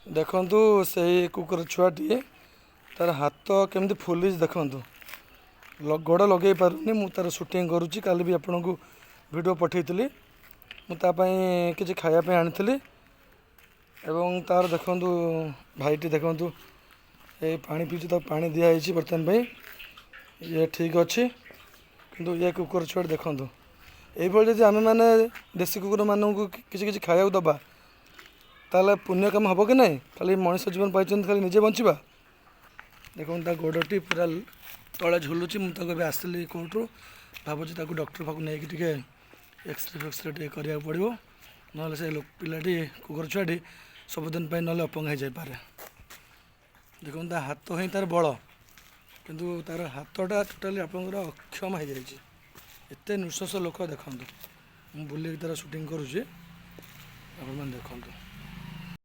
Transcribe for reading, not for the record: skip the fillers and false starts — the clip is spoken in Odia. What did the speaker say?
ଦେଖନ୍ତୁ, ସେଇ କୁକୁର ଛୁଆଟି ତାର ହାତ କେମିତି ଫୁଲିଛି ଦେଖନ୍ତୁ। ଗୋଡ଼ ଲଗେଇ ପାରୁନି। ମୁଁ ତାର ସୁଟିଂ କରୁଛି। କାଲି ବି ଆପଣଙ୍କୁ ଭିଡ଼ିଓ ପଠାଇଥିଲି। ମୁଁ ତା ପାଇଁ କିଛି ଖାଇବା ପାଇଁ ଆଣିଥିଲି ଏବଂ ତାର ଦେଖନ୍ତୁ, ଭାଇଟି ଦେଖନ୍ତୁ, ଏଇ ପାଣି ପିଉଛି। ତାକୁ ପାଣି ଦିଆହେଇଛି। ବର୍ତ୍ତମାନ ପାଇଁ ଇଏ ଠିକ୍ ଅଛି, କିନ୍ତୁ ଇଏ କୁକୁର ଛୁଆଟି ଦେଖନ୍ତୁ। ଏଇଭଳି ଯଦି ଆମେମାନେ ଦେଶୀ କୁକୁରମାନଙ୍କୁ କିଛି କିଛି ଖାଇବାକୁ ଦେବା, ତାହେଲେ ପୁଣ୍ୟ କାମ ହେବ କି ନାହିଁ? ଖାଲି ମଣିଷ ଜୀବନ ପାଇଛନ୍ତି, ଖାଲି ନିଜେ ବଞ୍ଚିବା? ଦେଖନ୍ତୁ, ତା ଗୋଡ଼ଟି ପୁରା ତଳେ ଝୁଲୁଛି। ମୁଁ ତାକୁ ଏବେ ଆସିଲି କୋର୍ଟରୁ, ଭାବୁଛି ତାକୁ ଡକ୍ଟର ପାଖକୁ ନେଇକି ଟିକେ ଏକ୍ସରେ ଫେକ୍ସରେ ଟିକେ କରିବାକୁ ପଡ଼ିବ। ନହେଲେ ସେ ପିଲାଟି, କୁକୁର ଛୁଆଟି ସବୁଦିନ ପାଇଁ ନହେଲେ ଅପଙ୍ଗ ହେଇଯାଇପାରେ। ଦେଖନ୍ତୁ, ତା ହାତ ହିଁ ତାର ବଳ, କିନ୍ତୁ ତାର ହାତଟା ଟୋଟାଲି ଆପଣଙ୍କର ଅକ୍ଷମ ହେଇଯାଇଛି। ଏତେ ନୃଶଂସ ଲୋକ ଦେଖନ୍ତୁ। ମୁଁ ବୁଲିକି ତାର ସୁଟିଂ କରୁଛି, ଆପଣମାନେ ଦେଖନ୍ତୁ।